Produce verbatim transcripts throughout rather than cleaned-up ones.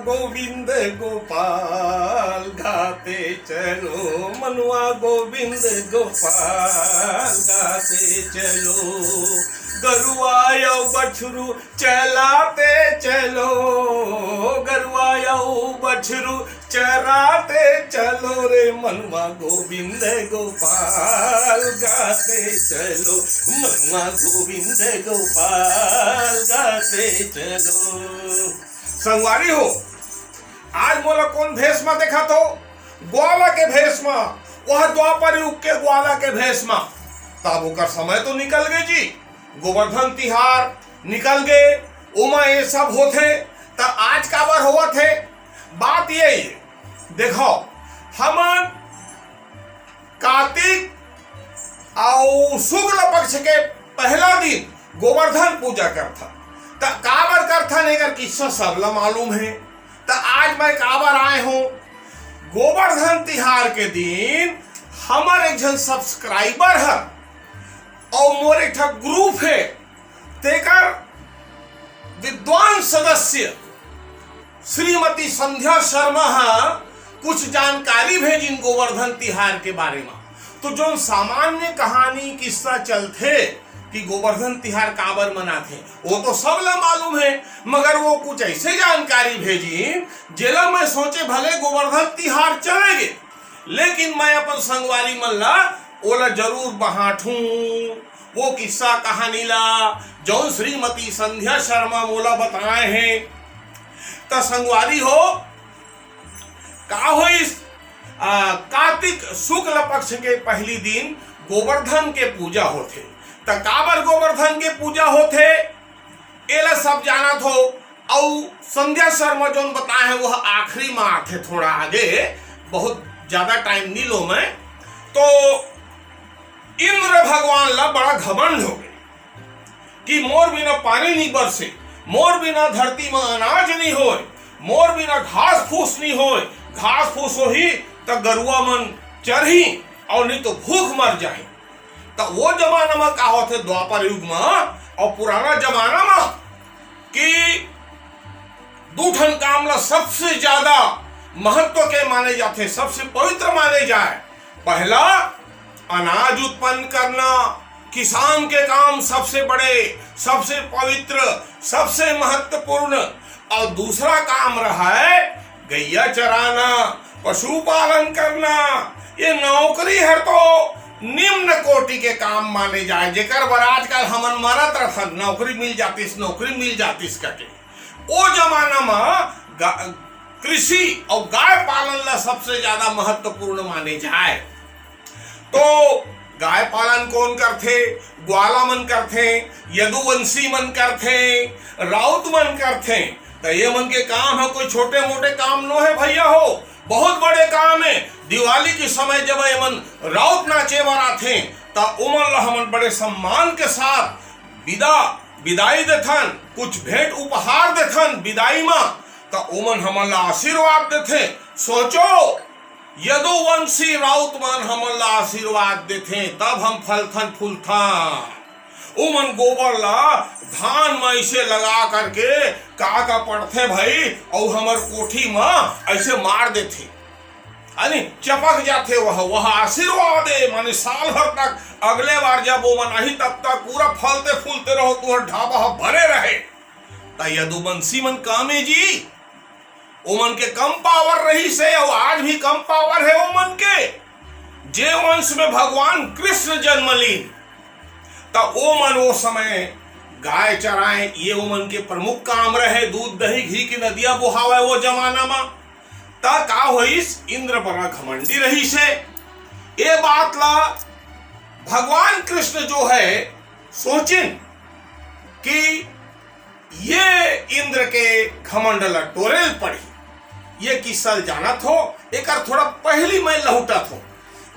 गोविंद गोपाल गाते चलो, मनुआ गोविंद गोपाल गाते चलो। गरुआ अउ बछरू चराते चलो, गरुआ अउ बछरू चराते चलो रे, मनुआ गोविंद गोपाल गाते चलो, मनुआ गोविंद गोपाल गाते चलो। संगवारी हो, आज मोला कोन भेष म देखत हो? ग्वाला के भेष म, वह द्वापर युग के ग्वाला के भेष म। तब ओकर समय तो निकल गे जी, गोवर्धन तिहार निकल गे, ओमा ये सब होथे, त आज काबर होवत हे? बात ये हे, देखो, हमन कार्तिक अउ शुक्ल पक्ष के पहला दिन गोवर्धन पूजा करथन। त काबर करथन, एकर किस्सा सबला मालूम हे। त आज मैं काबर आए हूँ, गोवर्धन तिहार के दिन हमर एक झन subscriber ह अउ मोर एक ठा group हे, तेकर विद्वान सदस्य श्रीमती संध्या शर्मा ह कुछ जानकारी भेजिन गोवर्धन तिहार के बारे म। तो जोन सामान्य कहानी किस्सा चलथे कि गोवर्धन तिहार काबर मनाथे, वो तो सबला मालूम हे, मगर वो कुछ ऐसे जानकारी भेजिन जेला मैं सोचे भले गोवर्धन तिहार चले गे, लेकिन मैं अपन संगवारी मन ला ओला जरूर बहांटूं। वो किस्सा कहानी ला, जौन श्रीमती संध्या शर्मा मोला बताए हे। त संगवारी हो, का होइस, आ, कार्तिक शुक्ल पक्ष के पहली दिन गोवर्धन के पूजा होथे। त काबर गोवर्धन के पूजा होथे, एला सब जानत हो। अउ संध्या शर्मा जोन बताए हे, वह आखिरी में आथे, थोड़ा आगे, बहुत ज्यादा time नी लो मैं। तो इंद्र भगवान ला बड़ा घमंड हो गे कि मोर बिना पानी नी बरसे, मोर बिना धरती में अनाज नी होय, मोर बिना घास फूस नी होय, घास फूस होही त गरुआ मन चरही अउ नी तो भूख मर जाही। त वो जमाना म का होथे, द्वापर युग म अउ पुराना जमाना म, कि दू ठन काम ला सबसे ज्यादा महत्व के माने जाथे, सबसे पवित्र माने जाए। पहला, अनाज उत्पन्न करना, किसान के काम सबसे बड़े, सबसे पवित्र, सबसे महत्वपूर्ण। अउ दूसरा काम रहय गैया चराना, पशुपालन करना। ये नौकरी हर तो निम्न कोटि के काम माने जाए, जेकर बर आजकल हमन मरत रथन, "नौकरी मिल जातिस, नौकरी मिल जातिस" कहिके। ओ जमाना म गा-, कृषि अउ गाय पालन ला सबसे ज्यादा महत्वपूर्ण माने जाए। तो गाय पालन कोन करथे? ग्वाला मन करथे, यदुवंशी मन करथे, राउत मन करथे। त ये मन के काम ह कोई छोटे मोटे काम नो हे भैया हो, बहुत बड़े काम हे। दिवाली के समय जब ये मन राउत नाचे बर आथे, त ओमन ला हमन बड़े सम्मान के साथ विदा, विदाई देथन, कुछ भेंट उपहार देथन विदाई म, त ओमन हमन ला आशीर्वाद देथे। सोचो, यदुवंशी राउत मन हमन ला आशीर्वाद देथे, तब हम फलथन फूलथन। ओमन गोबर ला धान म ऐसे लगा करके का का पड़थे भाई, अउ हमर कोठी म ऐसे मार देथे, यानी चपक जाथे वह, वह आशीर्वाद हे, माने साल भर तक, अगले बार जब ओमन आही तब तक पूरा फलते फूलते रहो, तुहर ढाबा ह भरे रहे। त यदुवंशी मन कामे जी, ओमन के कम पावर रहिस हे, अउ आज भी कम पावर हे ओमन के। जे वंश में भगवान कृष्ण जन्म लीन, त ओमन ओ समय गाय चराए, ये ओमन के प्रमुख काम रहे। दूध, दही, घी की नदिया बोहावय वो जमाना म। त का होइस, इंद्र बड़ा घमंडी रहिस हे। ये बात ला भगवान कृष्ण जो है सोचिन कि ये इंद्र के घमंड ला टोरे ल पड़ही। ये किस्सा ल जानत हो, एकर थोड़ा पहली मैं लहुटत हो।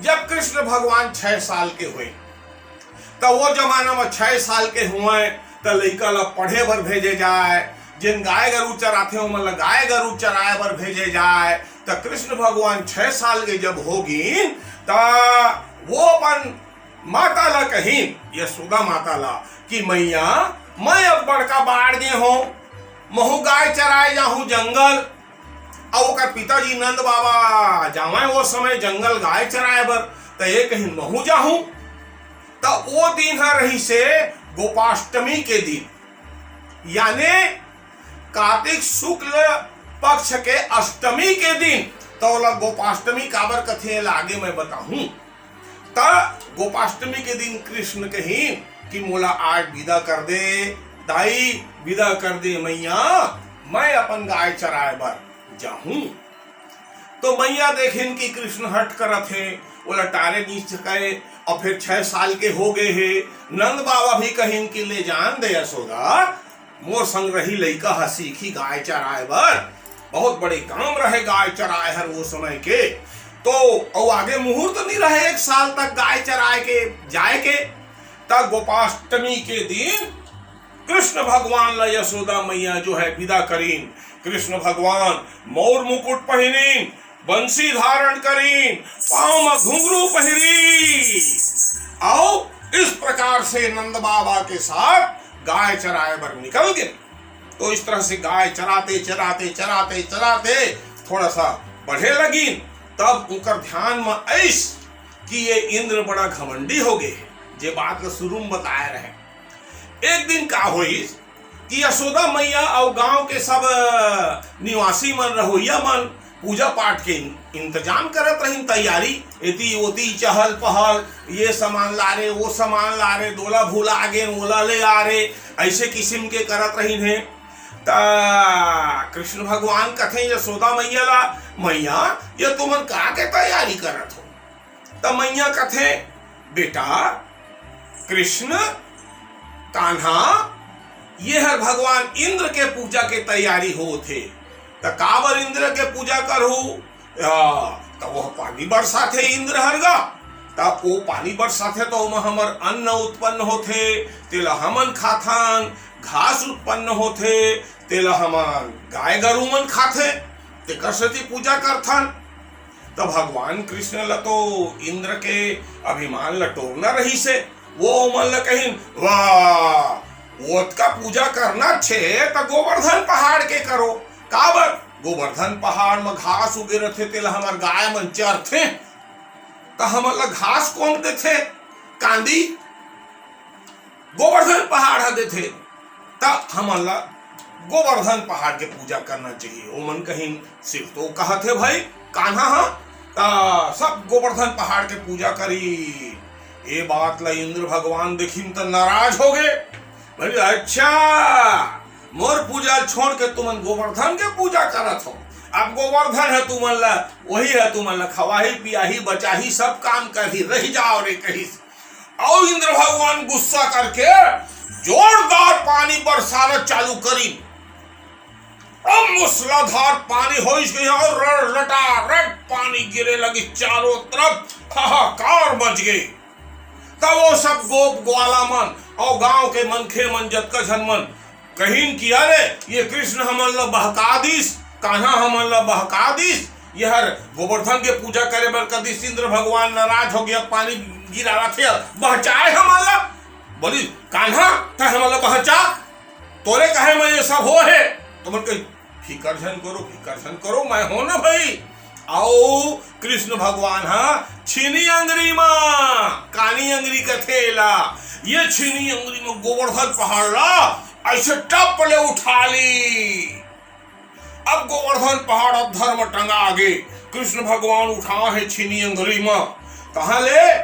जब कृष्ण भगवान छह साल के हुए, त वो जमाना में छह साल के हुए, त लइका ला पढ़े बर भेजे जाए, जेन गाय गरू चराथे, ओमन ला गाय गरू चराए बर भेजे जाए। त कृष्ण भगवान छह साल के जब होगिन, त वो अपन माता ला कहिन, यशोदा माता ला, कि "मैया, मैं अब बड़का बाढ़ गे हों, महू गाय चराए जाहूं जंगल।" अउ ओकर पिताजी नंद बाबा जावंय ओ समय जंगल गाय चराए बर, त ये कहिन महूं जाहूं। त ओ दिन ह रहिसे गोपाष्टमी के दिन, याने कार्तिक शुक्ल पक्ष के अष्टमी के दिन। त ओला गोपाष्टमी काबर कथे, एला आगे मैं बताहूं। त गोपाष्टमी के दिन कृष्ण कहिन कि मोला आज विदा कर दे दाई, विदा कर दे मैया, मैं अपन गाय चराए बर जाहूं। तो मैया देखिन कि कृष्ण हठ करत हे, ओला टारे नइ सकय। अउ फेर छह साल के हो गए हे। नंद बाबा भी कहिन कि ले जान दे यशोदा, मोर संग रही लइका ह सीखी गाय चराए बर। बहुत बड़े काम रहे गाय चराए हर वो समय के। तो अउ आगे मुहूर्त नइ रहे एक साल तक गाय चराए के जाए के। त गोपाष्टमी के दिन कृष्ण भगवान ला यशोदा मैया जो है विदा करीन। कृष्ण भगवान मौर मुकुट पहिरीन, बंसी धारण करीन, पांव म घुंघरू पहिरी, अउ इस प्रकार से नंद बाबा के साथ गाय चराए बर निकल गे। तो इस तरह से गाय चराते चराते चराते चराते थोड़ा सा बढ़े लगिन। तब उनकर ध्यान म आइस कि ये इंद्र बड़ा घमंडी हो गए हे, जे बात ल शुरू में बताए रहे। एक दिन का होइस कि यशोदा मैया अउ गांव के सब निवासी मन, रहोइया मन पूजा पाठ के इंतजाम करत रहिन, तैयारी, एती ओती, चहल पहल, ये सामान ला रे, वो सामान ला रे, दोला भूला गे, ओला ले आ रे, ऐसे किस्म के करत रहिन हे। त कृष्ण भगवान कथे यशोदा मैया ला, "मैया, ये तुमन का के तैयारी करत हो?" त मैया कथे, "बेटा कृष्ण, कान्हा, ये हर भगवान इंद्र के पूजा के तैयारी होत हे।" "त काबर इंद्र के पूजा करहू?" "या, त वो पानी बरसाथे इंद्र हर गा, त वो पानी बरसाथे त ओमा हमर अन्न उत्पन्न होथे, तेला हमन खाथन, घास उत्पन्न होथे, तेला हमन गाय गरू मन खाथे, तेकर सेती पूजा करथन।" त भगवान कृष्ण ल तो इंद्र के अभिमान ल टोरना रहिसे। वो ओमन ल कहिन, "वाह, ओतका पूजा करना छे त गोवर्धन पहाड़ के करो।" "काबर?" "गोवर्धन पहाड़ म घास उगे रथे, तेला हमर गाय मन चरथे, त हमन ल घास कोन देथे? कांदी गोवर्धन पहाड़ ह देथे, त हमन ल गोवर्धन पहाड़ के पूजा करना चाहिए।" ओमन कहिन, "सिर्फ तो कहत हे भाई कान्हा ह, त सब गोवर्धन पहाड़ के पूजा करी।" ये बात ल इंद्र भगवान देखिन त नाराज हो गए। बोले, "अच्छा, मोर पूजा छोड़ के तुमन गोवर्धन के पूजा करत हो। अब गोवर्धन ह तुमन ल, वही ह तुमन ल खवाही, पियाही, बचाही, सब काम करही, रहि जाव रे," कहिस। अउ इंद्र भगवान गुस्सा करके जोरदार पानी बरसाना चालू करिन। अब मूसलाधार पानी होइस गई अउ रड़ लटा रड़ पानी गिरे लगिस, चारों तरफ हाहाकार मच गई। तब वो सब गोप ग्वाला मन अउ गांव के मनखे मन, जतका झन मन कहिन कि, "अरे, ये कृष्ण हमन ल बहका दिस, कान्हा हमन ल बहका दिस, ये हर गोवर्धन के पूजा करे बर कदिस, इंद्र भगवान नाराज हो गया, पानी गिरावत हे, बहचाए हमन ल।" बोली, "कान्हा, तैं हमन ल बहचा, तोरे कहे म ये सब हो हे।" तो मन कही, "फिकर झन करो, फिकर झन करो, मैं हो ना भाई।" अउ कृष्ण भगवान ह छीनी अंगरी म, कानी अंगरी कथे एला, ये छीनी अंगरी म गोवर्धन पहाड़ ला ऐसे टप ले उठा ली। अब गोवर्धन पहाड़ अधर म टंगा गे। कृष्ण भगवान उठा हे छीनी अंगरी म। कहाँ ले?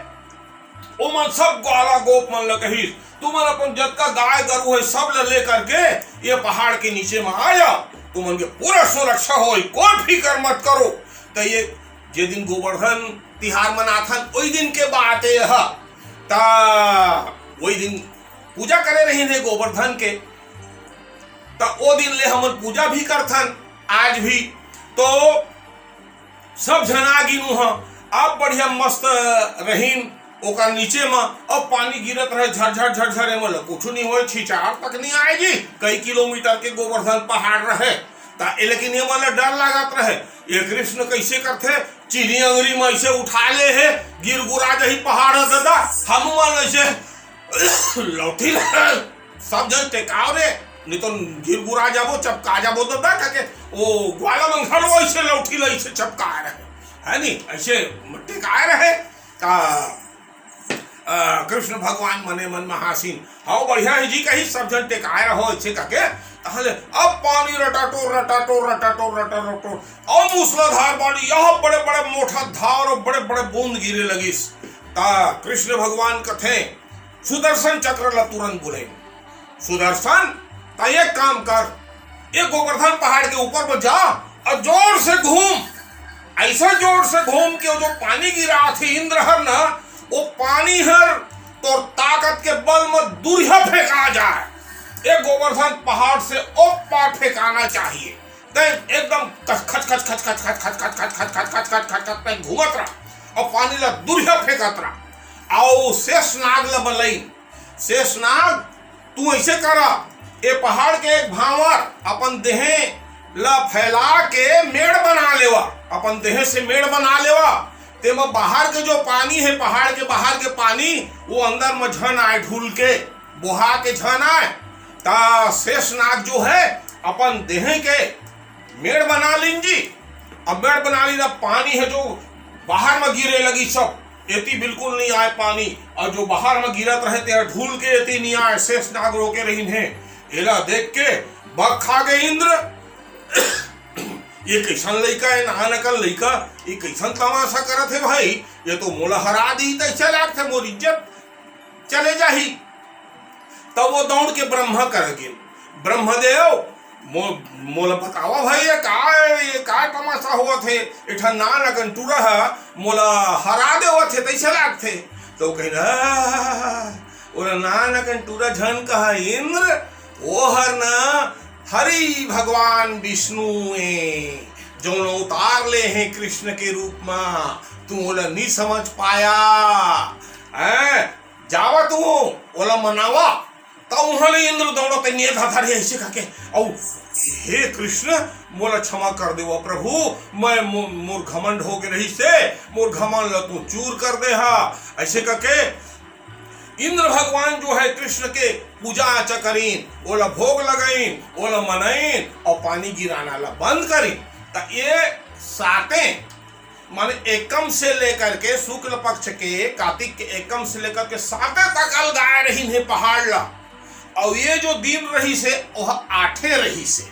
ओमन सब ग्वाला गोप मन ल कहिस, "तुमन अपन जतका गाय गरू हे, सब ल लेकर के ये पहाड़ के नीचे म आ जाओ, तुमन के पूरा सुरक्षा होई, कोई फिकर मत करो।" त ये जे दिन गोवर्धन तिहार मनाथन, ओई दिन के बात ये ह। त ओई दिन पूजा करे रहिन हे गोवर्धन के, त ओ दिन ले हमन पूजा भी करथन आज भी। तो सब झन आ गिन उहाँ, अब बढ़िया मस्त रहिन ओकर नीचे म। अब पानी गिरत रहे झरझर झरझर, एमन ल कुछु नहीं होय, छिचार तक नहीं आए जी। कई किलोमीटर के गोवर्धन पहाड़ रहे, त ए, लेकिन एमन ल डर लागत रहे, ये कृष्ण कैसे करथे, चीनी अंगरी म ऐसे उठा ले हे, गिर गुरा जही पहाड़ ह ददा, हम मन ऐसे लौटी रहे, सब झन टेकाव रे। नहीं तो गिरगुरा जाबो, चपका जाबो तो बे कहिके ओ ग्वाला मन घलो ऐसे लौठी ला ऐसे चपकाए रहे, है नी, ऐसे टेकाए रहे। त अ, कृष्ण भगवान मने मन म हांसिन, "हव, बढ़िया हे जी," कहिस, "सब झन टेकाए रहो," अइसे कहिके। तहले अब पानी रटाटोर, रटाटोर, रटाटोर, रटाटोर, अउ मूसलाधार बाड़ी, यह बड़े-बड़े मोठा धार अउ बड़े-बड़े बूंद गिरे लगिस। त कृष्ण भगवान कथे, "सुदर्शन चक्र ल तुरंत बुले।" सुदर्शन, त एक काम कर, ये गोवर्धन पहाड़ के ऊपर म जा अउ जोर से घूम, ऐसा जोर से घूम के वो जो पानी गिराथे इंद्र हर ना, वो पानी हर तोर ताकत के बल म दूरिहा फेंका जाए। ये गोवर्धन पहाड़ से ओ पार फेंकाना चाहिए। त एकदम खच खच खच खच खच खच खच खच खच खच खच खच खच खच खच खच घूमत रहा अउ पानी ला दूरिहा फेंकत रहा। अउ शेष नाग ला बलई, शेषनाग, तू ऐसे करा, ए पहाड़ के एक भांवर अपन देहे ला फैला के मेड़ बना लेवा, अपन देहे से मेड़ बना लेवा। तेमा बाहर के जो पानी हे, पहाड़ के बाहर के पानी, वो अंदर म झन आए, ढुल के, बोहा के झन आए। त शेषनाग जो हे, अपन देहे के मेड़ बना लीन जी। अब मेड़ बना लीन, अब पानी हे जो बाहर म गिरे लगी, सब एती बिल्कुल नहीं आए पानी, अउ जो बाहर म गिरत रहे ते ढुल के एती नहीं आए। शेषनाग रोके रहिन हे, एला देख के बक खा गे इंद्र। "ये कैसन लइका हे, नान अकन लइका, ये कैसन तमाशा करत हे भाई, ये तो मोला हरा दी, तइसे लागथे मोर इज्जत चले जाही।" तब वो दौड़ के ब्रह्मा कर गे, "ब्रह्मदेव, मो-, मोला बतावा भाई, ये का, ये का तमाशा होवत हे? एक ठन नान अकन टूरा ह मोला हरा देवत हे, तइसे लागथे।" तो कहिन, "आ, ओला नान अकन टूरा झन कहा इंद्र, वो हर ना हरि भगवान विष्णु ए, जौन अवतार ले हे कृष्ण के रूप म, तू ओला नी समझ पाया, हैं? जावा तू, ओला मनावा।" त उहाँ ले इंद्र दौड़त हे, नेत हथारी ऐसे कहिके, अउ, "हे कृष्ण, मोला क्षमा कर देवा प्रभु, मैं मो-, मोर घमंड हो गे रहिस हे, मोर घमंड ल तू चूर कर दे हा," ऐसे कहिके इंद्र भगवान जो हे कृष्ण के पूजा आचा करिन, ओला भोग लगाइन, ओला मनाइन अउ पानी गिराना ला बंद करिन। त ये साते माने एकम से लेकर के शुक्ल पक्ष के, कार्तिक के एकम से लेकर के साते तक अलगाए रहिन हे पहाड़ ला। अउ ये जो दिन रहिस हे, ओह आठे रहिस हे।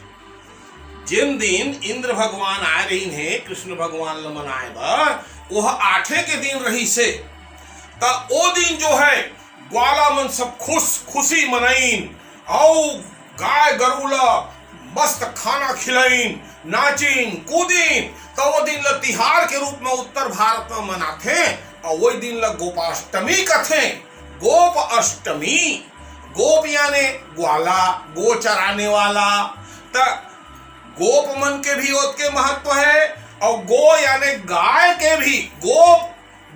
जेन दिन इंद्र भगवान आए रहिन हे कृष्ण भगवान ल मनाए बर, ओह आठे के दिन रहिस हे। त ओ दिन जो हे, ग्वाला मन सब खुश, खुशी मनाइन, अउ गाय गरू ल मस्त खाना खिलाइन, नाचिन, कूदिन। त वो दिन ल तिहार के रूप म उत्तर भारत म मनाथे, अउ वही दिन ल गोपाष्टमी कथे। गोप अष्टमी, गोप याने ग्वाला, गो चराने वाला। त गोप मन के भी ओतके महत्व हे, अउ गो याने गाय के भी, गोप,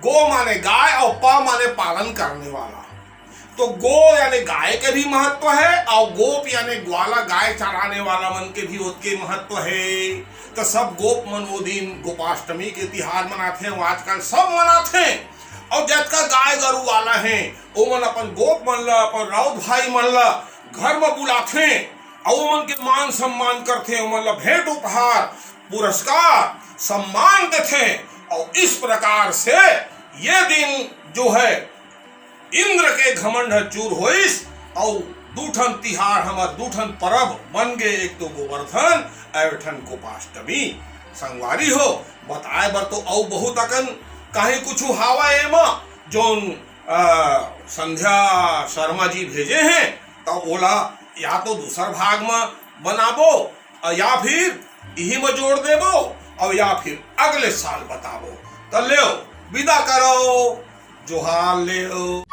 गो माने गाय अउ प माने पालन करने वाला। तो गो याने गाय के भी महत्व हे, अउ गोप याने ग्वाला, गाय चराने वाला मन के भी ओतके महत्व हे। तो सब गोप मन वो दिन गोपाष्टमी के तिहार मनाथे, अउ आजकल सब मनाथे। अउ जतका गाय गरू वाला हे, ओमन अपन गोप मन ल, अपन राउत भाई मन ल घर म बुलाथे, अउ ओमन के मान सम्मान करथे, ओमन ल भेंट उपहार, पुरस्कार, सम्मान देथे। अउ इस प्रकार से ये दिन जो हे, इंद्र के घमंड ह चूर होइस, अउ दू ठन तिहार, हमर दू ठन परब बन गे, एक तो गोवर्धन, अउ एक ठन गोपाष्टमी। संगवारी हो, बताए बर तो अउ बहुत अकन काहीं कुछु हावय एमा, जोन, अ, संध्या शर्मा जी भेजे हे, त ओला या तो दूसर भाग म बनाबो, अ, या फिर इही म जोड़ देबो, अउ या फिर अगले साल बताबो। त लेव, विदा करव, जोहार लेव।